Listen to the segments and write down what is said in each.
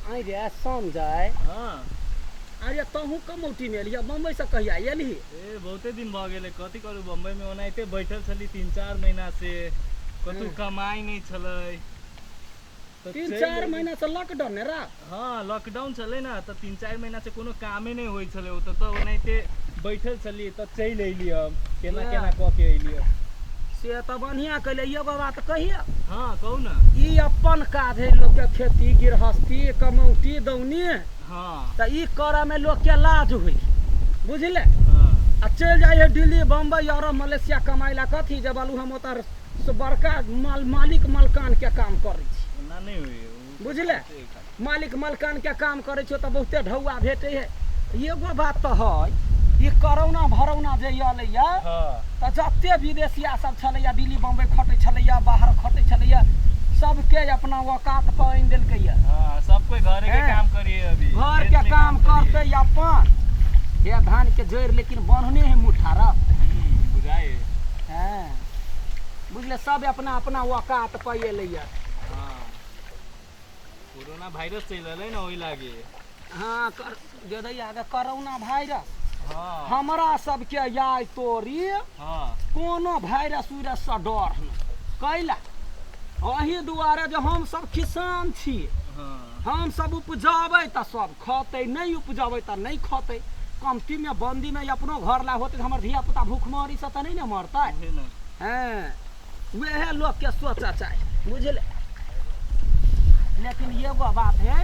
आइ रे संजय। हँ। अरे तहूँ कमौटी मे एलिह, बम्बई से कहिया एलही? ए बहुते दिन भऽ गेलै, कथी करू, बम्बई मे ओनाहिते बैठल छली 3-4 महीना से, कतौ कमाइ नहि छलै। तऽ तीन चलि चारि एली। महीना से लॉकडाउन ने रह? हँ, लॉकडाउन छलै ने, तऽ 3-4 महीना से कोनो कामे नहि होइ छलै ओतऽ, तऽ ओनाहिते बैठल छली तऽ चलि अयली हम, केना केना कऽ के अयली। से तऽ बढ़िआँ कैले। एगो बात कहिए? हँ, कहू ने। ई अपन काज है लोकके, खेती गृहस्थी, कमौटी दौनी। तऽ ई करऽमे लोकके लाज होइ, बुझले? हँ। आ चलि जाइ है दिल्ली, बम्बई, अरब, मलेशिया कमाइ ला। कथी जे बालू हम ओतऽ से बड़का माल मालिक मलकानके काम करै छी। ओना नहि होइ उ। बुझले, मालिक मलकानके काम करै छी, ओतऽ बहुते ढौआ भेटै है। एगो बात तऽ है, ई करोना भरौना जे एलैया, तऽ जते विदेशिया सब छलैया, दिल्ली बम्बई खटै छलैया, बाहर खटै छलैया, सबके अपना औकात पर आनि देलकैया। हाँ, सब कोई घरे के हैं? काम करिए अभी। घर खेत के में काम करिए। करते अपन। हे धान के जड़ि लेकिन बन्हने है मुठा र। बुझाए। हैं, बुझले, सब अपना अपना औकात पर एलैया। हाँ, कोरोना वायरस चलि रहलै ने, ओहि लागी। हाँ, कर गेदैया के करोना वायरस। हमरा सबके याय तोरी कोनो वायरस उयरस से डर नहि। कैला? अही दुआरे जे हम सब किसान छी। हम सब उपजाबै तऽ सब खतै, नहि उपजाबै तऽ नहि खतै। कमतीमे बन्दीमे अपनो घर ला होतै तऽ हमर धिया पुता भूखमरी से तऽ नहि ने मरतै? उहे ने। हँ, वएह लोकके सोचऽ चाही, बुझले? लेकिन एगो बात है,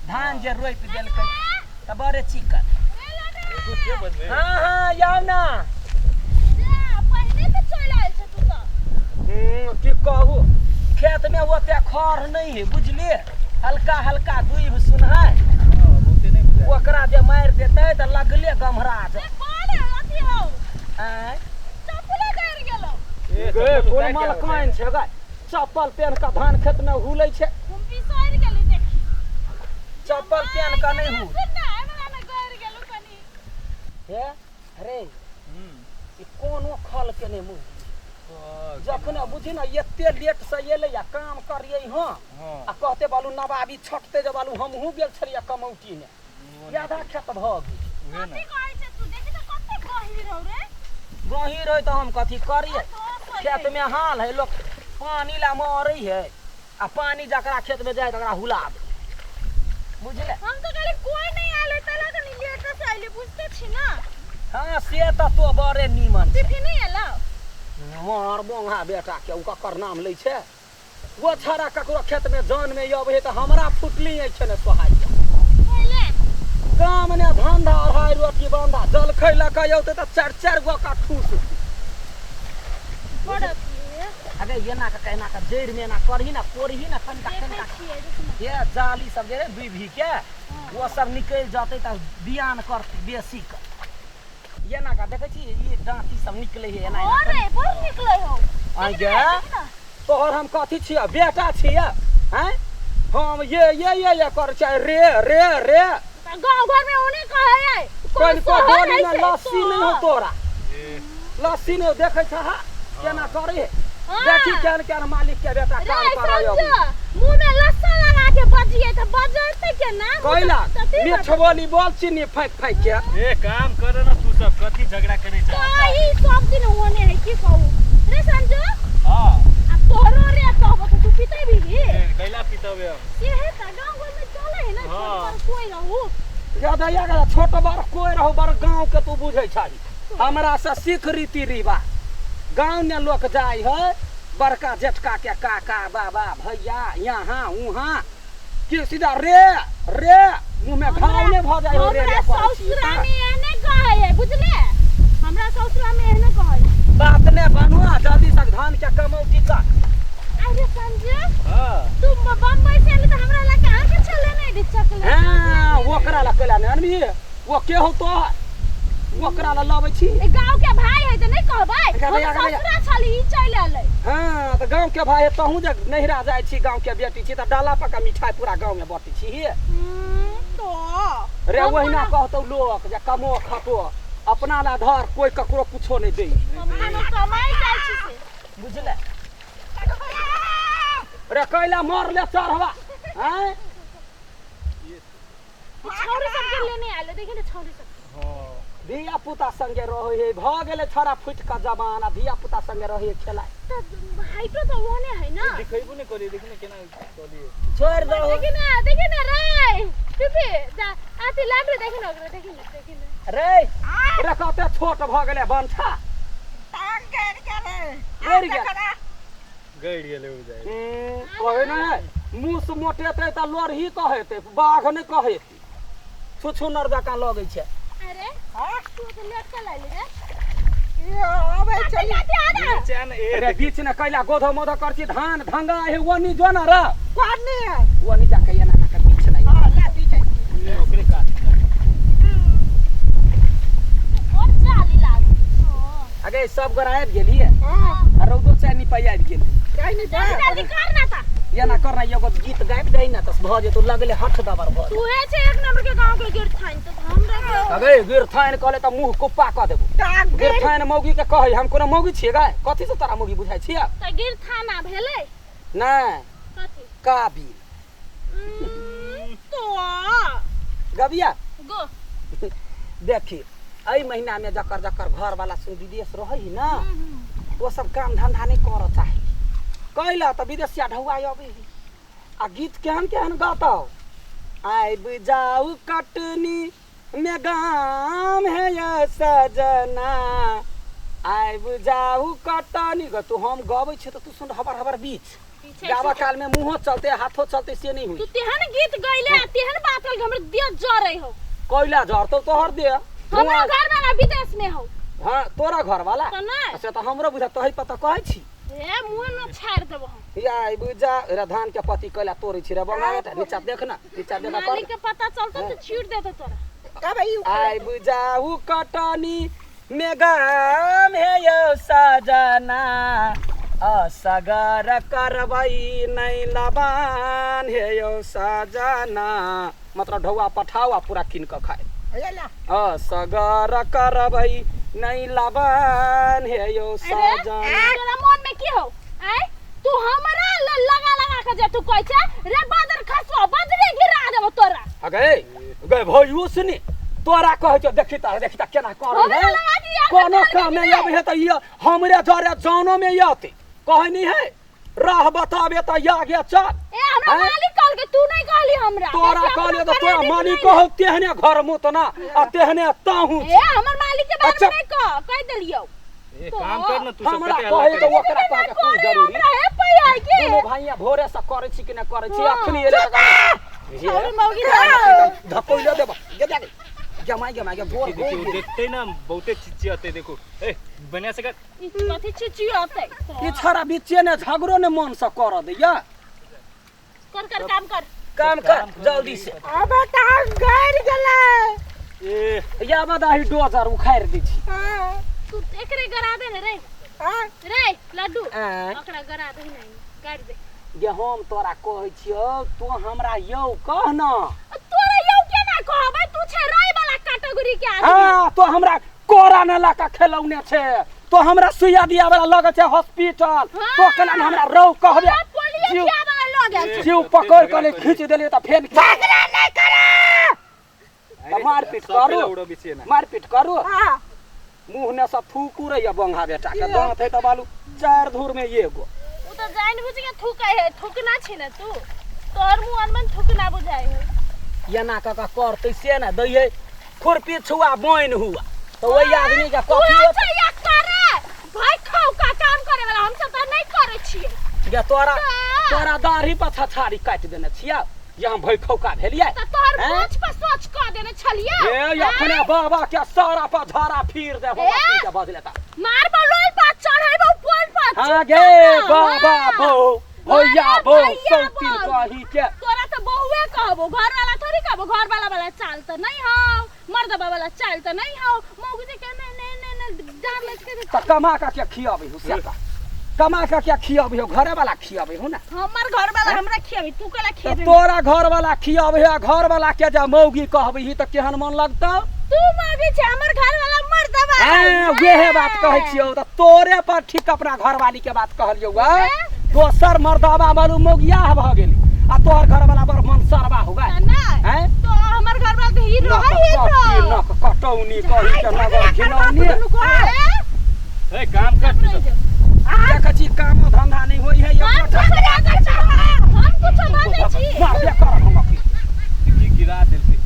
धान जे रोपि देलकै तऽ बड़े चिकन। के बनबै? हाँ हाँ, आउ ना। पहिने तऽ चलि आयल छै तू तऽ। की कहू, खेतमे ओते खर नहि है, बुझलियै? हल्का हल्का दूइब सुनहाय। हाँ, बहुते नहि बुझाइ। ओकरा जे मारि देतै तऽ लगले गम्हरा ए जाय। बड़ अथी हौ। आँय? चप्पले गड़ि गेलौ। ए, गे चप्पल कोन उतारि के आबै छै। मलकाइन छै गै, चप्पल पेन कऽ धान खेतमे हुलै छै? हम बिसरि गेली, देखी। चप्पल पेन कऽ नहि हुल। सुन ने, एहि वला मे गड़ि गेलौ कनी। हे रे, ई कोनो खल के नहि मुँह। जखने बुझी ने एते लेट से एलै आ काम करियै। हँ। आ कहते बालू नवाबी छटते जे बालू हमहूँ गेल छलियै कमौटी ने, आधा खेत भऽ गेल। उहे ने। कथी कहै छै तू? देखी तऽ कते गहीर हौ रे। गहीर है तऽ हम कथी करियै? तो खेत में हाल है, लोग पानी ला मरे है आ पानी जकरा खेत में जाए तकरा हुला दे, बुझले? हम तऽ कहली कोई नहीं आयल है तैला कनी लेट से अइली, बुझते छी ना। हाँ, से तऽ तो बड़े नीमन छै। टिफिन नहीं एलौ? मार बोंगा बेटा के, ओ ककर नाम लै छै? ओ छड़ा ककरो खेत में जान में अबै है तऽ हमरा फुटली अछि ने सोहाइ। पहिले काम ने धंधा, अढ़ाई रोटी बंधा, जलखै लऽ कऽ औतै तऽ चारि चारि गो का ठूस। बड़ अथी है। अगे एना कऽ एना कऽ जड़ि में एना करही ने, कोरही ने कनिका। देखै कनिका छियै, रुक ना। ये जाली सब जे रहे दुभि के, ओ सब निकलि जतै तऽ बियान करतै बेसी के। एना कऽ देखै छी, ई डाँटी सब निकलै है एना एना। और रे, बड़ निकलै हौ। आइ देख गे। ना, देख ना। तोहर हम कथी छियै, बेटा छियै? आँय, हम ये ये ये ये करै छियै, रे रे रे। तऽ गाँव घर में ओने कहै है कोनो कनिको शहर बोली है ने से लस्सी नहि हो तो। तोरा। ए, लस्सी नहि देखै छह केना करै है? हाँ। देखी केहन केहन मालिक के बेटा रे काम करै अबै। संजय, मुँह में लस्सा लगा के बजिए तऽ बजते केना? कैला कथी मीठ बोली बोल, चीनी फाँकि फाँकि के। ए, काम कर ना तू सब, कथी झगड़ा करे छै? तऽ ई सब दिन होने है, की कहू रे संजू। हाँ। आ तोरो रे कहबो तऽ तू पीते भी? ए, कैला पीतबे हम? से है तऽ गाँव घर में चले है ना। हाँ। छोट बड़ कोई रहू। ज्यादा या छोट बड़ कोई रहू, बड़ गाँव के तू बुझै छही? हमरा से सीख रीति रिवाज। गाँव ने लोक जाइ है बड़का जेठका के काका, बाबा, भैया, यहाँ उहाँ कि सीधा रे रे, मुँह में घाव ने भऽ जाइ हो रे रे हमरा करै छी। ससुरा में एहने कहै है, बुझले? हमरा ससुरा में एहने कहै है। बात ने बनुआ, जल्दी से धान के कमौटी कर। अरे संजय, हाँ। तू बम्बई से एली तऽ हमरा ला कहाँ के छले नहीं रे चॉकलेट? हाँ, ओकरा ला कैला ने अनबी? ओ के हो तो ओकरा ला लबै छी? ए गांव के भाई है तऽ नहीं कहबै? एकरा हम भैया, एकरा भैया। ससुरा छली, ई चलि एलै। हाँ, तऽ गाँव के भाई तहूँ जे नैहरा जाइ छी, गाँव के बेटी छी तऽ डाला पका मिठाई पूरा गाँव में बटै छी हे। तो रे हम ओहिना कोनो कहतौ लोक जे कमो खटो अपना ला धर, कोई ककरो कुछो नहि दै। हम कोनो कमाइ जाइ छी से। बुझले रे? कैला मरले चढ़वा आँय? देखी ने छौड़ी सब। हँ। धिया पुता संगे रहै है, भऽ गेलै छड़ा फुटि कऽ जवान, आ धिया पुता संगे रहै है खेलाय। तऽ हाइटो तऽ ओहने है ना। दिखेबो नहि करियै, देखी ने केना चलियै। छोड़ि दहो। देखी ना, देखी ना रे पीपी जा अथी लाडू, देखी ना ओकरा, देखी ना, देखी ना। रे रे, कते छोट भऽ गेलै बंठा। टांग गड़ि गेलै। गड़ि गेल। गड़ि गेलै बुझाइ। कहै नहि है, मूस मोटेतै तऽ लोरही कहेतै, बाघ नहि कहेतै। छुछुनर जकाँ लगै छै। अरे हँ? तू तऽ लटका लाइली रे। ई अबै चली। आते आना। चैन ए। रे बीच ने कैला गोधो मोधो कर छी, धान धंगा हे, ओनी जो न रे। कोनी है? ओनी जाके एना एना के बीच नहि। हँ, ला पीछे छी। ओकरे काट। बड़ जाली लागल छौ। अगे सब गोरा आबि गेलियै? हँ। आ रौदो चानी पाइ आबि गेलै। कहि नहि जल्दी जा। जल्दी कर ना ता। एना करना, एगो गीत गाबि दही ने तऽ भऽ जेतौ, लगले हठ दबर भऽ तू हे छै एक नंबर के गांव के गिरथाइन, तऽ हमरा के अगे गिरथाइन कहले तऽ मुँह कुप्पा कऽ देबो। टांग गड़ि गिरथाइन मौगी के कहै, हम कोनो मौगी छियै गाय? कथी से तोरा मौगी बुझाइ छियै? तऽ गिरथाना भेलै? नहि। कथी? काबिल। तो गबिया। गो। देखी, एहि महीना में जकर जकर घर वाला सुन विदेश रहै है ना, ओ सब काम धंधा नहीं करऽ चाहे। कैला तऽ विदेशिया ढौआ अबै है आ गीत केहन केहन गातौ, आबि जाउ कटनी में गाम है ये सजना, आबि जाउ कटनी ग। तू हम गबै छियै तऽ तू सुन, हबर हबर बीच गाबऽ काल में मुँहो चलते हाथो चलते, से नहीं तू हुई। तेहन गीत गैले आ तेहन बात कल, हमर देह जरै हो। कैला जरतौ तोहर देह? हमरा घर वाला विदेश में हो। हाँ, तोरा घर वाला? तऽ नहि। से तऽ हमरो बुझा तही पर तऽ कहै छी। ए मुँह न छाड़ि देबो हम। या बुझा रे, धान के पत्ती कैला तोड़ै छी रे बंगा बेटा? नीचा देख ना, नीचा देख कर। मालिक के पता चलतो तऽ छीट देतो तोरा। कब ई आइ बुझाउ कटनी में गाम हे यौ सजना, असगर करबै नहि लबान हे यौ सजना। मतलब ढौआ पठाओ आ पूरा कीन कऽ खाए। हे ला। असगर करबै नहि लबान हे यौ अरे सजना। तोरा मन में की हो? आय तू हमरा लगा लगा के जे तू कहै छै रे बादर खसो, बजरे गिरा देबो तोरा। अगे गे भैयो, सुनी, तोरा कहै छौ, देखी त, देखी त केना करै हमरा है। लगा दिया। कोनो काम नहीं आबै है तऽ ई हमरे जरे जानो में आते कहै नहीं है, राह बताबे तऽ या गे चल। ए हमरा हैं? मालिक कहल के, तू नहीं कहली हमरा। तोरा देखी, कहलियो अपना तऽ तोरा करे मालिक नहीं। कहौ तेहने घर मुतना आ तेहने ताहू। ए हमर मालिक के बारे अच्छा। में नहीं कह, कह देलियो। ए काम कर न तू सब। हमरा कते हल्ला कहै करै तऽ ओकरा कहै के कोन करे जरूरी? हमरा हे पै है के दुनू भाइया भोरे से करै छी कि नहि करै छी? हाँ। अखनी एलै तऽ अरे मौगी जाओ। धपैले देब गे, जा गे गमाइ गमाइ गे गोर। देखी देखी, ओ देखते ना बहुते चिचियाते, देखो ए बढ़िया से कर। ई कथी चिचियते? ई छड़ा बीचे ने झगड़ो ने मन से करऽ दैया। कर कर, काम कर। काम कर जल्दी से। अब टांग गड़ि गेलै। ए या बदाही डोजर उखाड़ि दै छी। हँ। तू एकरे गरा दे ने रे। हँ। रे लड्डू। आँय? ओकरा गरा दे, नहीं गाड़ दे। गे हम तोरा कहै छियौ, तू हमरा यौ कह न। तोरा यौ केना कहबै? तू छै राय वाला कैटेगरी के आदमी। हाँ, तो हमरा कोरा न ला के खेलौने छै, तो हमरा सुइया दिया वाला लगै छै हॉस्पिटल। तो केना ने हमरा रौ कहबे? तोरा पोलियो जीव खिया वाला लग गेल छै। जीव पकड़ के ले खींच देलियै तऽ फेर झगड़ा नहि करा। तऽ मारपीट करू? उड़ो बिछिए ना। मारपीट करू? हँ। मुँह ने सब थूक उड़ैया बंघा बेटा के, दाँत है तऽ बालू चारि धूर में एगो। उ तऽ जानि बुझि के थूकै है, थूकना छी ने तू, तोहर मुँह अनमन थूकना बुझाइ है। एना कऽ कऽ करतै से ने दैयै खुरपी छुआ बोनि हुआ तऽ ओहि आदमी के तू कथी होतै? अच्छा या करे भाई, खाऊ का काम करे वाला हम सब तऽ नहीं करे छियै। गे तोरा तऽ- तोरा दाढ़ी पर छछारी काटि देने छियै जे हम भैखौका भेलियै? तऽ तोहर हैं? मोछ पर सोच कऽ देने छलियै। ए अखने बाबा के सारा पर झाड़ा फिर दे ए? के बजले ता। मार लोल पर चढ़ेबो पोल पर। हाँ चुप गे ना, बाबा हाँ। बो भैया अरे बो भैया सौतीन बो। कही के। तोरा तऽ बहुए कहबो, घर वाला थोड़ी कहबो। घर वाला वाला चाल तऽ नहीं हौ, मर्दबा वाला चाल तऽ नहीं हौ। मौगी जे के नहीं नहीं नहीं नहीं डार लचके दे। तऽ कमा के के खियाबै हो से का? कमा के के खियाबै हो? घरे वाला खियाबै हो ना? हमर घर वाला हमरा खियाबी, तू केला तऽ खियाबी? तोरा घर वाला खियाबै आ घर वाला के जे मौगी कहबै तऽ केहन मन लगतौ? तू मौगी छै, हमर घर वाला मर्दबा। हैं, वेहे बात कहै छियौ तऽ तोरे पर ठीक अपना घरवाली के बात कहलियौ आ दोसर मर्दाबा मालू मौगियाह भऽ गेली आ तोहर घरवाला बड़ मनसरबा हो गए। नहीं। हैं? तो हमर घर वाला तऽ हीरो नक रहै कटी तो। नक कटौनी कही के नगर घिनौनी। ए काम कर तू सब। देखै छी काम धंधा नहि होइ है। हम एकोटा। कुछ बाजै छी, हम कुछ बाजै छी। मारबे करब हम अखनी। की गिरा देलकै।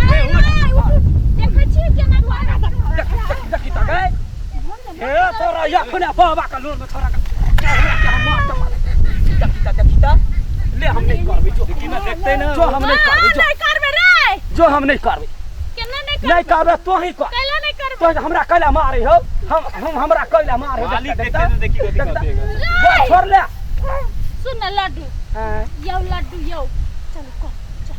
रे, रे, उठू। देखै छी केना करै। देखी देखी देखी तऽ गै हे तोरा अखने बाबा के लोन में छोरा के के हम मार मार। देखी तऽ, देखी तऽ, ले हम नहि करबै जो। देखी ना, देखते ना। जो हम नहि करबै जो। नहि करबै रे। जो हम नहि करबै। केना नहि नहि करबै? करबै, तोही कर। कैला नहि करबै? तो हमरा कैला मारे हो? हम हमरा कैला मारे हो? मालिक देखते ना, देखी कथी कहते। बस छोड़ ले। सुन न लड्डू, यौ लड्डू यौ, चलू कर, चल।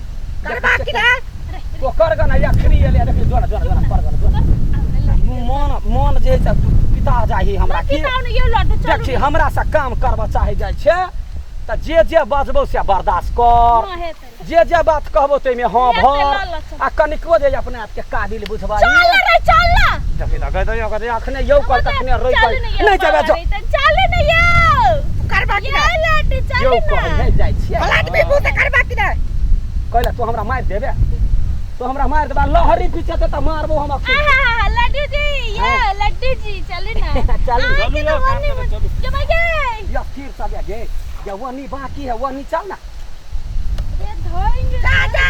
करबा कि ना? रे। तो कर गना अखनी एले। देखी जोरा जोरा जोरा कर गना जोरा। मन मन जे छै पिता जाही हमरा की। पिताउ ने यौ लड्डू, चलू। देखी, हमरा से काम करबऽ चाहे जाइ छै तऽ जे जे बजबौ से बर्दाश्त कर। हँ, हेतै। जे जे बात कहबो ताहिमे हँ हेतै, भर। ल ल, चल। आ कनिकबो जे अपना आपके काबिल बुझबाई। चल रे, चल ना। देखी तऽ कहै कहै अखने यौ कर तखने रोइ चलू कर। ने यौ, नहि जेबै जो। बाबा रे, तऽ चलू ने यौ। करबा कि ना? यौ लड्डू, चलू यौ ना। कहै नहि जाइ छियै। फलाट में मुंह से करबा कि ना? कहले तू हमरा मारि देबे, तू हमरा मारि देबे, लहरी पीछे तऽ मारबो हम अखनी। आहा, लड्डू जी, यौ लड्डू जी, चलू ना। चलू। अहाँके चलू तऽ यौ, काम ओने करऽ, चलू। जेबै गे। या फिर सब गे या वनी बाकी है, वनी चल ना। रे धोएंगे। जा जा।